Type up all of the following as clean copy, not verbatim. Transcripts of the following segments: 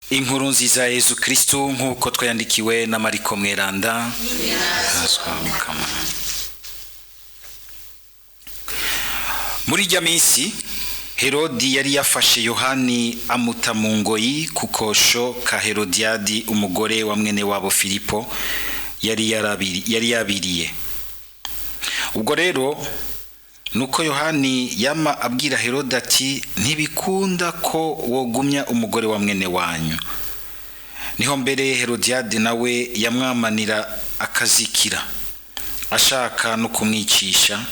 Inkuru nziza ya Yezu Kristu nk'uko twayandikiwe na Mariko Mweranda. Muri irya minsi Herodi yari yafashe Yohani amuta mu ngoyi ku kosho ka Herodiyadi umugore wa mwene wabo Filipo yari yabiriye. Ubwo rero nuko Yohani yama abwira Herode ati ntibikunda ko wogumya umugore wa mwene wanyu. Niho mbere Herodiyadi nawe yamwamanira akazikira ashaka no kumwicisha,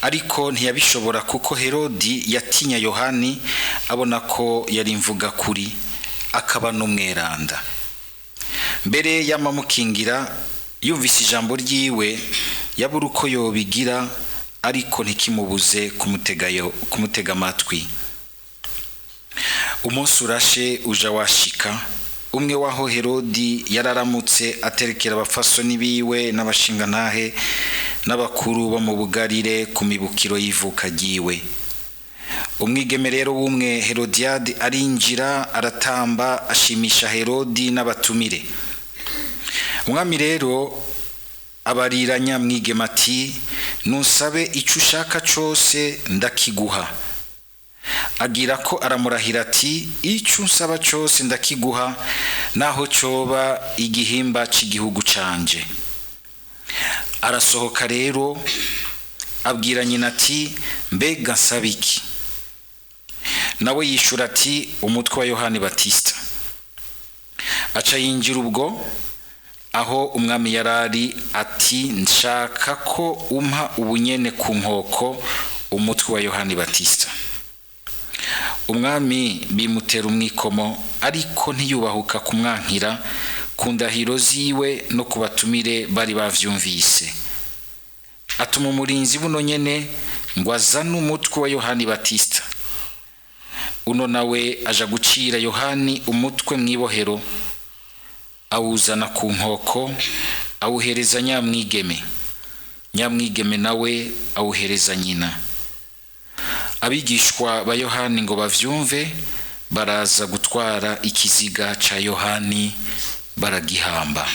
ariko ntiyabishobora kuko Herodi yatinya Yohani abona ko yari imvuga kuri akaba n'umweranda. Mbere yamamukingira yumvise ijambo ryiwe yabura uko yobigira, ariko ntikimubuze kumutega amatwi. Umunsi urashe uja washika, umwe waho Herodi yararamutse aterekera abapfasoni biwe n'abashingantahe n'abakuru bo mu bugarire ku mibukiro y'ivuka ryiwe. Umwigeme rero w'umwe Herodiyadi arinjira aratamba ashimisha Herodi n'abatumire. Umwami rero abarira nyamwigeme ati nunsabe icyo ushaka cyose ndakiguha. Agira ko aramurahira ati icyo unsaba cyose ndakiguha, naho cyoba igihimba cy'igihugu canje. Arasohoka rero abwira nyina ati mbega nsaba iki? Nawe yishura ati umutwe wa Yohani Batista. Aca yinjira ubwo aho umwami yarari ati nshaka ko umpa ubunyene ku nkoko umutwe wa Yohani Batista. Umwami bimutera umwikomo, ariko ntiyubahuka kumwankira ku ndahiro ziwe no ku batumire bari bavyumvise. Atuma umurinzi buno nyene ngo azane umutwe wa Yohani Batista. Uno nawe aja gucira Yohani umutwe mw'ibohero, awuzana ku nkoko awuhereza nyamwigeme. Nyamwigeme nawe awuhereza nyina. Abigishwa ba Yohani ngo bavyumve, baraza gutwara ikiziga ca Yohani baragihamba.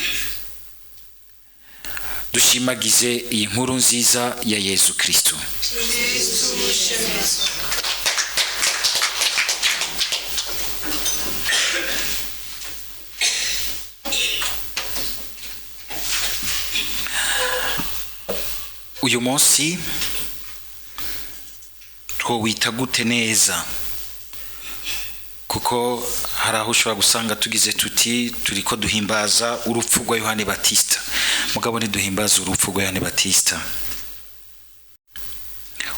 Dushimagize iyi nkuru nziza ya Yezu Kristu. Uyu munsi twowita gute neza? Kuko hari aho ushobora gusanga tugize tuti turiko duhimbaza urupfu rwa Yohani Batista. Mugabo ntiduhimbaza urupfu rwa Yohani Batista.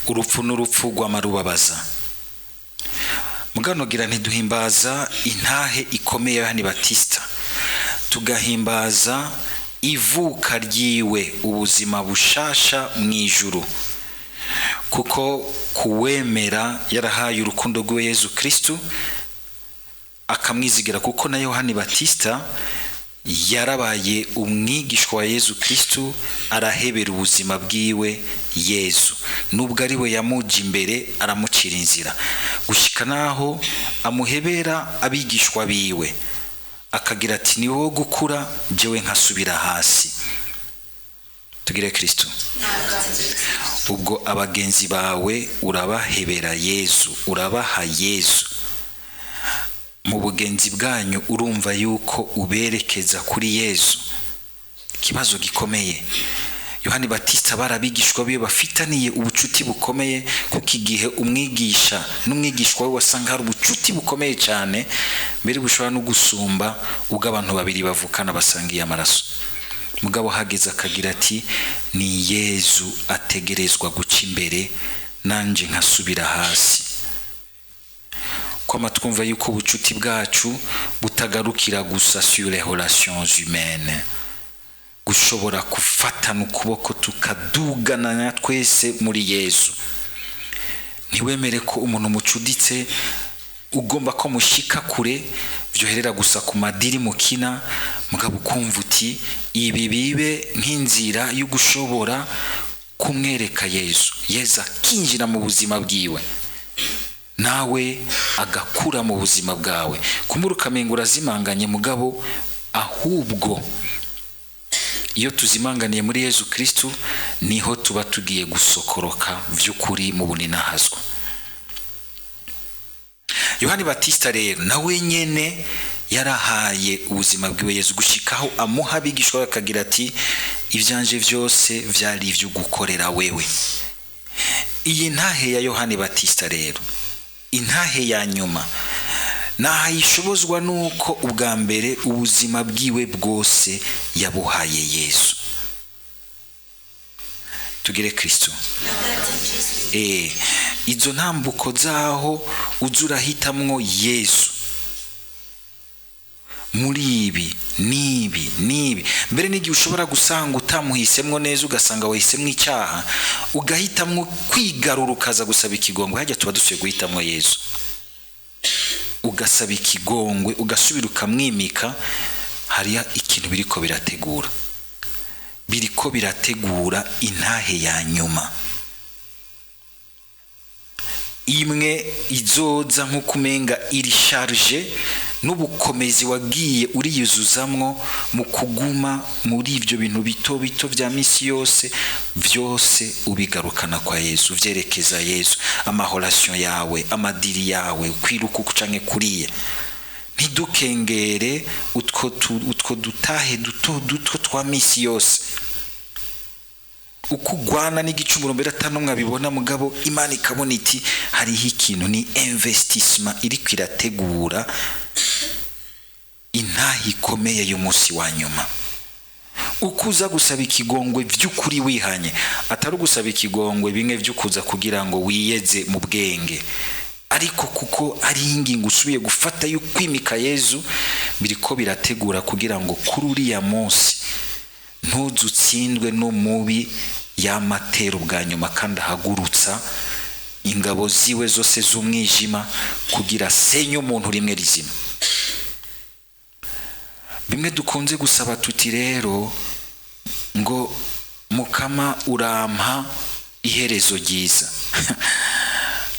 Urupfu n'urupfu rw'amarubabaza. Mugabo nogira ntiduhimbaza intahe ikomeye ya Yohani Batista. Tugahimbaza ivuka ryiwe, ubuzima bushasha mw'ijuru. Kuko kuwemera yarahaye urukundo rw'iwe Yezu Kristu akamwizigira, kuko na Yohani Batista yarabaye umwigishwa wa Yezu Kristu, arahebera ubuzima bwiwe Yezu, nubwo ari we yamuja imbere aramucira inzira gushika naho amuhebera abigishwa biwe, akagira ati ni wowe gukura jewe nkasubira hasi. Tugire Kristu. Ubwo abagenzi bawe urabahebera Yezu, urabaha Yezu. Mu bugenzi bwanyu urumva yuko uberekeza kuri Yezu. Ikibazo gikomeye. Yohani Batista barabigishwa biwe bafitaniye ubucuti bukomeye, kuko igihe umwigisha n'umwigishwa we wasanga hari ubucuti bukomeye cyane, mbere bushobora no gusumba ubwo abantu babiri bavukana basangiye amaraso. Mugabo hageze akagira ati ni Yezu ategerezwa guca imbere nanje nkasubira hasi. Kwama twumva yuko ubucuti bwacu butagarukira gusa sur les relations humaines, gushobora gufatana ukuboko tukadugana twese muri Yezu. Ntiwemere ko umuntu mucuditse ugomba ko mushika kure vyoherera gusa ku madiri mukina, mugabo ukumva uti ibi bibe nk'inzira yo gushobora kumwereka Yezu, Yezu akinjira mu buzima bwiwe. Nawe agakura mu buzima bwawe. Kumbura ukamenga urazimanganye, mugabo ahubwo iyo tuzimanganiye muri Yezu Kristu niho tuba tugiye gusokoroka vy'ukuri mu buninahazwa. Yohani Batista rero nawe nyene yarahaye ubuzima bwiwe Yezu gushikaho amuha abigishwa, akagira ati: "Ivyanje vyose vyari ivyo gukorera wewe." Iyi ntahe ya Yohani Batista rero, intahe ya nyuma, nahayishobozwa nuko ubwa mbere ubuzima bwiwe bwose yabuhaye Yesu. Tugire Kristo. Izo ntambuko zaho uza urahitamwo Yesu muri ibi n'ibi n'ibi, mbere n'igihe ushobora gusanga utamuhisemwo neza, ugasanga wahisemwo icyaha, ugahitamwo kwigarura, ukaza gusaba ikigongwe. Hajya tuba dusubiye guhitamwo Yesu, ugasaba ikigongwe, ugasubira ukamwimika. Hariya ikintu biriko birategura, biriko birategura intahe ya nyuma imwe izoza nk'uko umenga iri chargée n'ubukomezi wagiye uriyuzuzamwo mu kuguma muri ibyo bintu bito bito bya misi yose, byose ubigarukana kwa Yesu, uvyerekeza Yesu, ama relations yawe, amadiri yawe, kwiruka uku canke kuriya. Ntidukengere utwo dutahe duto duto twa misi yose, uko ugwana n'igicumuro mbere atanumwe abibona, mugabo Imana ikabona iti hariho ikintu, ni investissement iriko irategura intahe ikomeye y'umunsi wa nyuma. Uko uza gusaba ikigongwe by'ukuri wihanye, atari ugusaba ikigongwe bimwe vy'ukuza kugira ngo wiyeze mu bwenge, ariko kuko ari ingingo usubiye gufata yo kwimika Yezu, biriko birategura kugira ngo kuri uriya munsi ntuzu utsindwe n'umubi yamatera ubwa nyuma, kandi ahagurutsa ingabo ziwe zose z'umwijima kugira asenye umuntu rimwe rizima. Bimwe dukunze gusaba tuti rero ngo: "Mukama, urampa iherezo ryiza."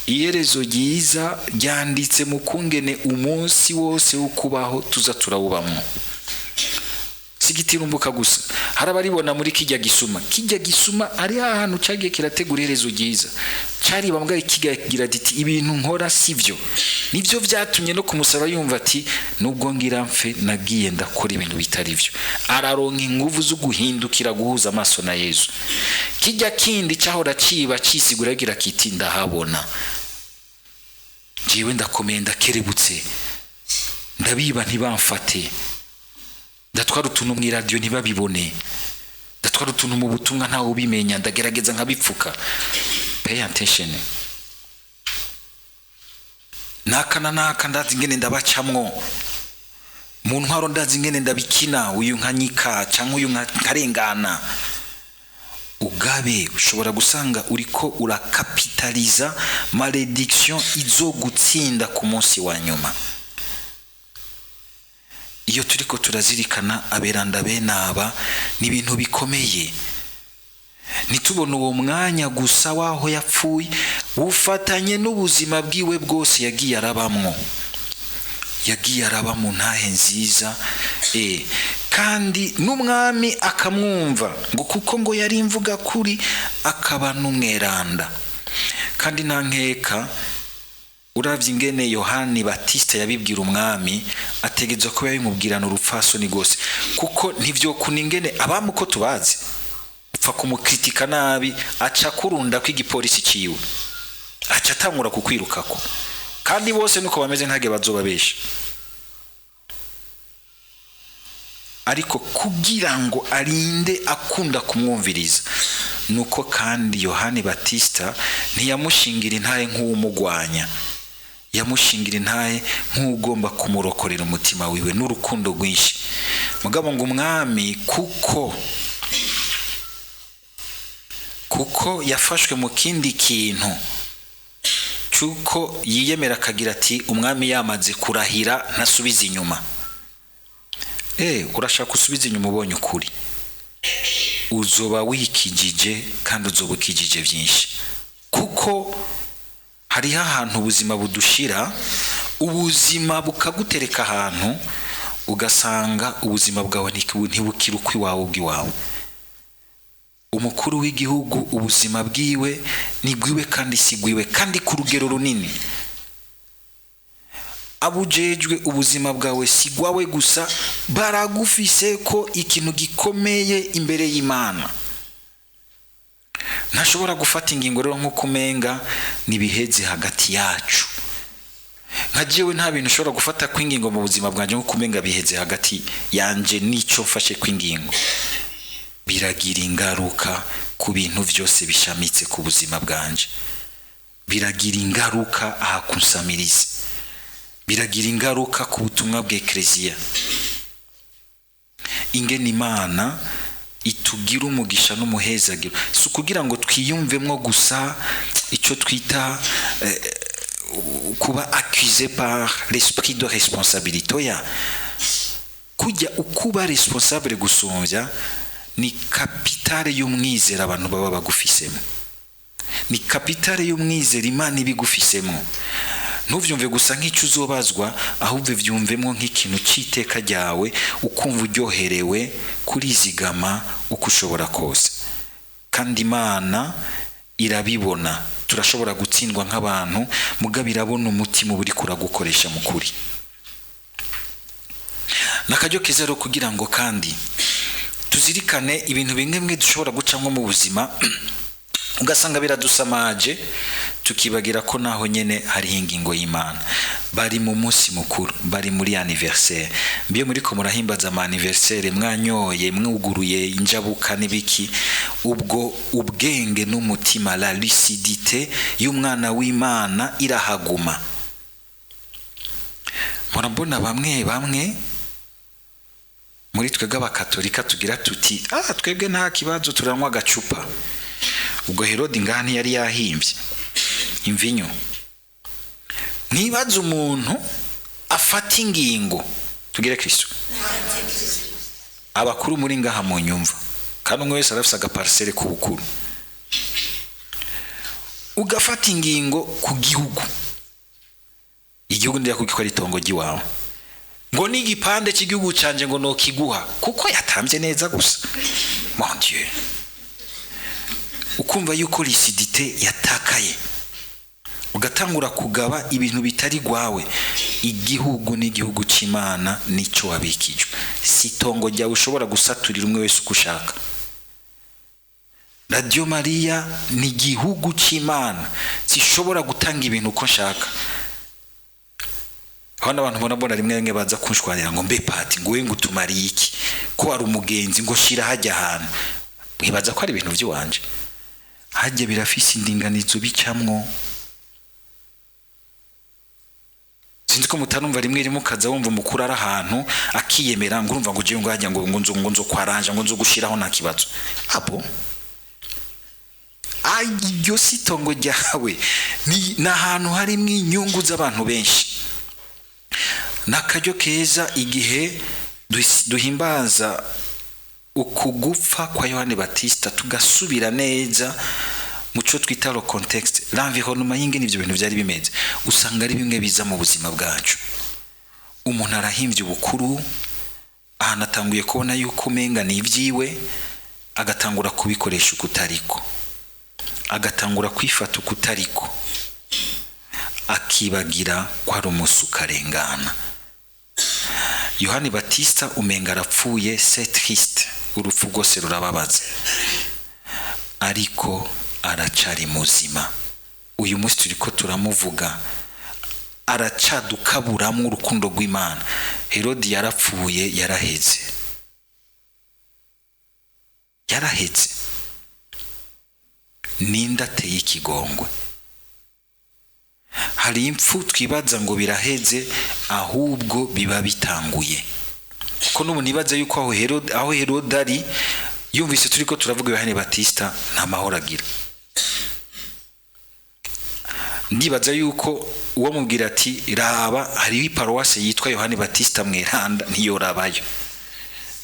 Iherezo ryiza ryanditse mu kungene umunsi wose wo kubaho tuza turawubamwo, si gitirumbuka gusa. Hari abaribona muri kijya gisuma, kijya gisuma ari ahantu cyagiye kirategura iherezo ryiza, cyariba mbwa kigagira giti: "Ibintu nkora sivyo." Nibyo byatumye no kumusaba yumva ati: "Nubwo ngira mfe, nagiye ndakora ibintu bitari byo." Araronka inguvu zo guhindukira, guhuza amaso na Yezu. Kijya kindi cyahora ciba cisigura gira kiti: "Ndahabona jewe ndakomeye, ndakerebutse, ndabiba ntibamfate, ndatwara utuntu mu iradiyo ntibabibone, ndatwara utuntu mu butumwa ntawe ubimenya, ndagerageza nkabipfuka." Pay attention. Naka na naka ndazi ingene ndabacamwo mu ntwaro, ndazi ingene ndabikina, uyu nkanyika cyangwa uyu nkarengana. Ugabe, ushobora gusanga uriko urakapitaliza malédiction izogutsinda ku munsi wa nyuma. Iyo turiko turazirikana aberanda bene aba, ni ibintu bikomeye. Ntitubone uwo mwanya gusa w'aho yapfuye, bufatanye n'ubuzima bwiwe bwose yagiye arabamwo, yagiye araba mu ntahe nziza, kandi n'umwami akamwumva ngo kuko ngo yari imvuga kuri, akaba n'umweranda. Kandi nta nkeka, uravye ingene Yohani Batista yabibwira umwami, ategerezwa kuba yabimubwirana urupfasoni rwose, kuko ntivyokuna ingene abamu uko tubazi, upfa kumukritika nabi aca kurunda ko igipolisi ciwe, aca atangura kukwirukako. Kandi bose nuko bameze, ntage bazoba benshi. Ariko kugira ngo arinde akunda kumwumviriza, nuko kandi Yohani Batista ntiyamushingira intahe nk'uwumugwanya, yamushingira intahe nk'ugomba kumurokorera umutima wiwe n'urukundo rwinshi. Mugabo ngo umwami kuko yafashwe mu kindi kintu cy'uko yiyemera, akagira ati: "Umwami yamaze kurahira ntasubiza inyuma." Urashaka usubiza inyuma ubonye ukuri, uzoba wikijije kandi uzoba ukijije byinshi, kuko Hariho ahantu ubuzima budushira, ubuzima bukagutereka ahantu ugasanga ubuzima bwawe ntibukiri uko iwawe ubw'iwawe. Umukuru w'igihugu ubuzima bwiwe ni bwiwe kandi si bwiwe, kandi ku rugero runini. Abujejwe ubuzima bwawe si gwawe gusa, baragufise ko ikintu gikomeye imbere y'Imana. Ntashobora gufata ingingo rero nk'uko umenga nibiheze hagati yacu. Nka jewe nta bintu ushobora gufata kw'ingingo mu buzima bwanjye nk'uko umenga biheze hagati yanje n'ico mfashe kw'ingingo. Biragira ingaruka ku bintu vyose bishamitse ku buzima bwanje, biragira ingaruka aha kunsamiriza, biragira ingaruka ku butumwa bw'Ekleziya. Ingene Imana itugira umugisha n'umuhezagiro si ukugira ngo twiyumvemwo gusa icyo twita kuba accusé par l'esprit de responsabilité. Oya, kujya ukuba responsable gusumbya ni capital y'umwizera abantu baba bagufisemo, ni capital y'umwizera Imana ibigufisemo. Ntuvyumve gusa nk'icyo uzobazwa, ahubwo vyumvemo nk'ikintu cy'iteka ryawe, ukumva uryoherewe kurizigama uko ushobora kose. Kandi Imana irabibona. Turashobora gutsindwa nk'abantu, mugabo irabona umutima uba uriko uragukoresha mu kuri. N'akaryo keza rero kugira ngo kandi tuzirikane ibintu bimwe bimwe dushobora gucamo mu buzima, ugasanga biradusamaje, tukibagira ko naho nyene hariho ingingo y'Imana. Bari mu munsi mukuru, bari muri anniversaire. Mbiyo muriko murahimbaza ama anniversaire, mwanyoye, mwuguruye injabuka n'ibiki, ubwo ubwenge n'umutima, la lucidité y'umwana w'Imana irahaguma. Murabona bamwe bamwe muri twebwe abakatolika tugira tuti: "Ah, twebwe nta kibazo, turanywa agacupa." Ubwo Herodi ngaha ntiyari yahimbye imvinyo? Ntibaze umuntu afata ingingo. Tugire Kristo. Abakuru muri ngaha mu nyumva, kandi umwe wese arafise agaparcelle k'ubukuru. Ugafata ingingo ku gihugu, igihugu ndiya kugikora itongo ry'iwawe, ngo n'igipande cy'igihugu canje ngo nokiguha kuko yatambye neza gusa. Mon Dieu, ukumva yuko lucidité yatakaye, ugatangura kugaba ibintu bitari gwawe. Igihugu n'igihugu cy'Imana, nico wabikijwe, si itongo ryawe ushobora gusaturira umwe wese uko ushaka. Radio Maria ni igihugu cy'Imana, sishobora gutanga ibintu uko nshaka. Aho n'abantu mbona mbona rimwe rimwe baza kunshwanira ngo: "Mbe pati, ngo we ngo utumariye iki, ko wari umugenzi, ngo shira hajya ahantu?" Mwibaza ko ari ibintu by'iwanje? Hajya birafise indinganizo bicamwo. Sinzi ko mutanumva rimwe rimwe ukaza wumva umukuru ari ahantu akiyemera ngo: "Urumva," ngo ugiye ngo hajya ngo nzo kwaranja, ngo nzo gushiraho, nta kibazo. Abo iryo si itongo ryawe, ni ahantu harimo inyungu z'abantu benshi. Ni akaryo keza igihe duhimbaza ukugupfa kwa Yohani Batista, tugasubira neza mu cyo twita le contexte, l'environnement y'ingene ibyo bintu byari bimeze. Usanga ari bimwe biza mu buzima bwacu. Umuntu arahimbye ubukuru, ahantu atanguye kubona yuko umenga ni ibyiwe, agatangura kubikoresha uko utariko, agatangura kwifata uko utariko, akibagira ko ari umusi ukarengana. Yohani Batista umenga arapfuye, c'est triste, urupfu rwose rurababaza, ariko aracari muzima. Uyu munsi turiko turamuvuga, aracadukaburamwo urukundo rw'Imana. Herodi yarapfuye, yaraheze, yaraheze. Ninde ateye ikigongwe? Hari impfu twibaza ngo biraheze, ahubwo biba bitanguye, kuko n'ubu nibaza yuko aho Herode ari, yumvise turiko turavuga Yohani Batista, nta mahoro agira. Ndibaza yuko uwo mubwira ati: "Raba, hariho iparuwasi yitwa Yohani Batista Mweranda," ntiyorabayo,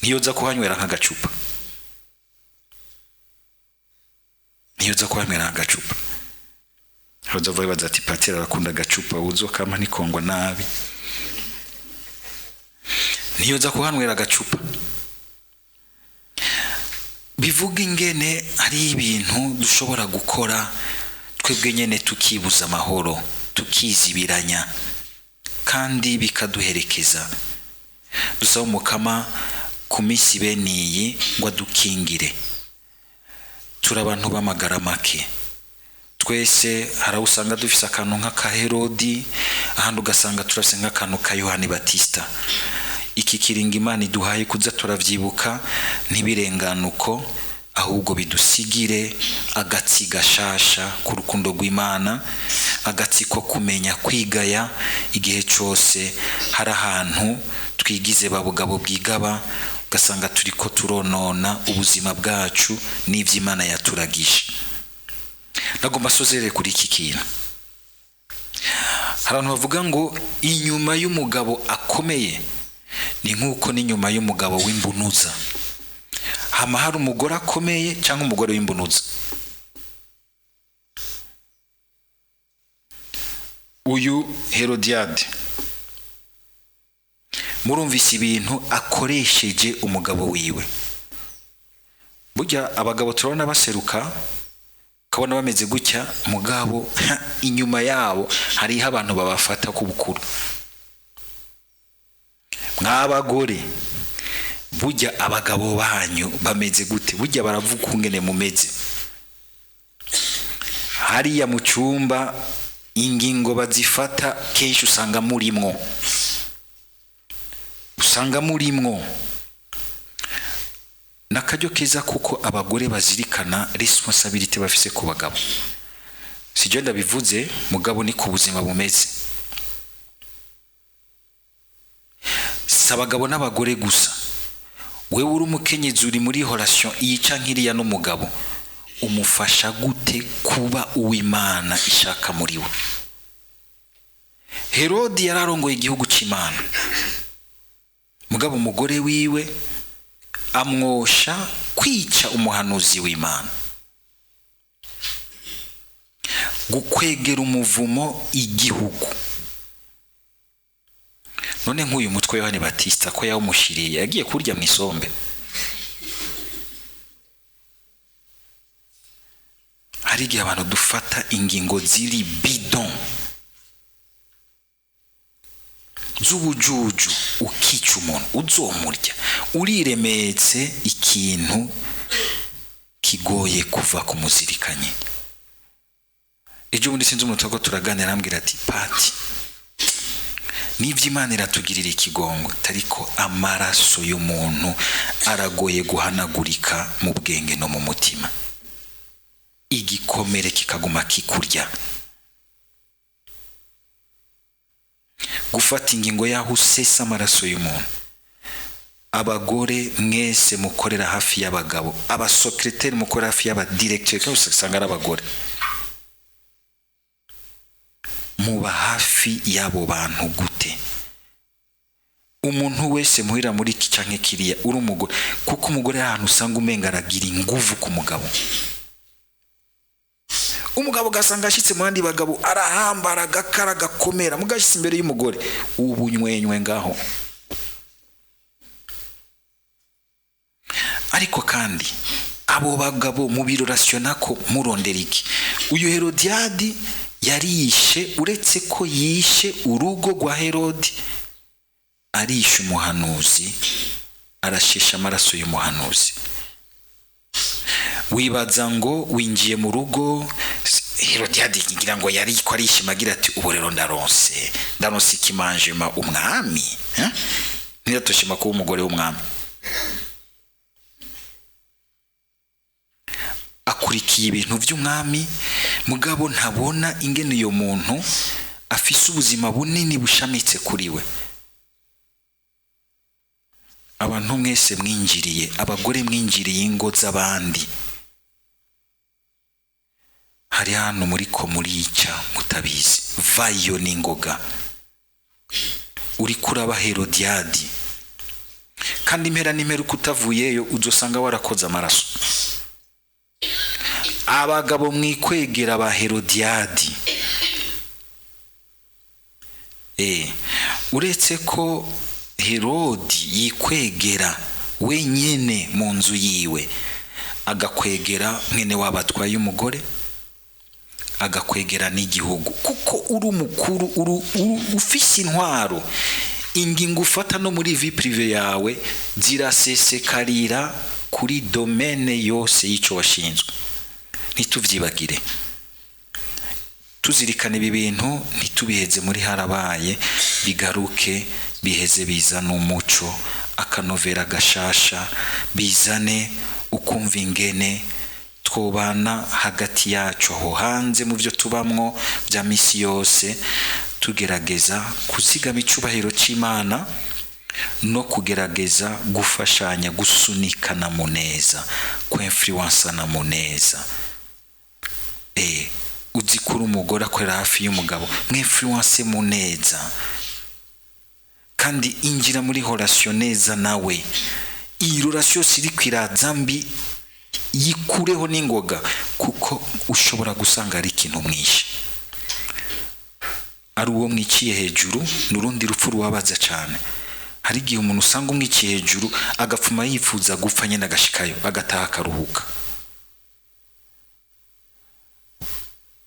ntiyoza kuhanywera nk'agacupa, ntiyoza kuhanywera nk'agacupa. Bazova baza ati patiri arakunda agacupa, uzokama nikongwa nabi, ntiyoza kuhanywera agacupa. Bivuga ingene hari ibintu dushobora gukora twebwe nyene tukibuza amahoro, tukizibiranya, kandi bikaduherekeza. Dusaba Umukama ku minsi bene iyi ngo adukingire. Turi abantu b'amagara make twese. Hari aho usanga dufise akantu nk'aka Herodi, ahandi ugasanga turafise nk'akantu ka Yohani Batista. Iki kiringo Imana iduhaye kuza turavyibuka, ntibirengane uko, ahubwo bidusigire agatsi gashasha ku rukundo rw'Imana, agatsi ko kumenya kwigaya igihe cose hari ahantu twigize babugabo bwigaba, ugasanga turiko turonona ubuzima bwacu n'ivy'Imana yaturagije. Nagomba sozere kuri iki kintu. Hari abantu bavuga ngo inyuma y'umugabo akomeye ni nk'uko n'inyuma y'umugabo w'imbunuza hama hari umugore akomeye cyangwa umugore w'imbunuza. Uyu Herodiade murumvise ibintu akoresheje umugabo wiwe. Burya abagabo turabona baseruka, ukabona bameze gutya, mugabo inyuma yabo hariho abantu babafata ku bukuru. Mw'abagore, burya abagabo banyu bameze gute? Burya baravuga ukungene mumeze hariya mu cyumba. Ingingo bazifata kenshi usanga murimwo, usanga murimwo. N'akaryo keza kuko abagore bazirikana responsabilité bafise ku bagabo. Sijyo ndabivuze, mugabo ni ku buzima bumeze. Si abagabo n'abagore gusa. Wewe uri umukenyezi, uri muri relation iyi canke iriya n'umugabo, umufasha gute kuba uw'Imana ishaka muri we? Herodi yararongoye igihugu c'Imana, mugabo umugore wiwe amwosha kwica umuhanuzi w'Imana, gukwegera umuvumo igihugu. None nk'uyu mutwe Yohani Batista ko yawumushiriye, yagiye kurya mu isombe. Hari igihe abantu dufata ingingo ziri bidon z'ubujuju, ukica umuntu uzomurya, uriremetse ikintu kigoye kuva ku muzirikanye. Ejo bundi sinzi umuntu turiko turaganira, arambwira ati pati, nivyo Imana iratugirira ikigongo, ariko amaraso y'umuntu aragoye guhanagurika mu bwenge no mu mutima, igikomere kikaguma kikurya. Gufata ingingo y'aho usesa amaraso y'umuntu. Abagore mwese mukorera hafi y'abagabo, abasekreteri mukorera hafi y'abadirecteur, kenshi usanga ari abagore, muba hafi y'abo bantu gute? Umuntu wese muhira muri iki canke kiriya uri umugore, kuko umugore ahantu usanga umenga aragira inguvu ku mugabo. Umugabo ugasanga ashitse mu bandi bagabo arahambara, agakara, agakomera, mugashitse imbere y'umugore ubunywenywe ngaho. Ariko kandi abo bagabo mubirorasiyonako murondera iki? Uyu Herodiadi yarishe, uretse ko yishe urugo rwa Herodi, arishe umuhanuzi, arashesha amaraso y'umuhanuzi. Wibaza ngo winjiye mu rugo Herodiadi ngira ngo yari ko arishima agira ati ubu rero ndaronse, ndaronse ikimanjima umwami, eh? Ntiyatoshima kuba umugore w'umwami. Akurikiye ibintu by'umwami, mugabo ntabona ingene uyo muntu afise ubuzima bunini bushamitse kuri we. Abantu mwese mwinjiriye, abagore mwinjiriye ingo z'abandi, hari hano muri ko murica mutabizi. Vayo n'ingoga, uri kuraba Herodiadi, kandi impera n'impera uko utavuyeyo uzosanga warakoze amaraso. Abagabo mwikwegera ba Herodiadi, Uretse ko Herodi yikwegera wenyine mu nzu yiwe, agakwegera mwene wabo atwaye umugore, agakwegera n'igihugu, kuko uri umukuru, ufise intwaro. Ingingo ufata no muri vie privée yawe zirasesekarira kuri domaine yose y'icyo washinzwe. Ntituvyibagire, tuzirikana ibi bintu, ntitubiheze muri harabaye, bigaruke biheze, bizane umuco, akanovera gashasha, bizane ukumva ingene twobana hagati yacu aho hanze mu byo tubamwo bya misi yose, tugerageza kuzigama icubahiro c'Imana no kugerageza gufashanya, gusunikana mu neza, kwinfluensana mu neza. Uzi ko uri umugore akorera hafi y'umugabo, mwinfluence mu neza, kandi injira muri relation neza nawe. Iyi relation yose iriko iraza mbi, yikureho n'ingoga, kuko ushobora gusanga ari ikintu mwishe, ari uwo mwiciye hejuru. N'urundi rupfu rubabaza cyane, hari igihe umuntu usanga umwiciye hejuru agapfuma yifuza gupfa nyine, agashikayo agataha akaruhuka.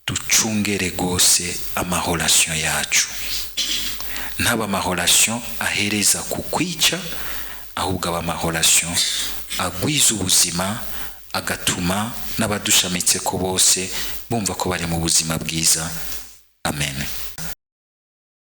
Ducungere rwose amahorasiyo yacu, ntaba amahorasiyo ahereza ku kwica, ahubwo aba amahorasiyo agwiza ubuzima, agatuma n'abadushamitse ko bose bumva ko bari mu buzima bwiza. Amen.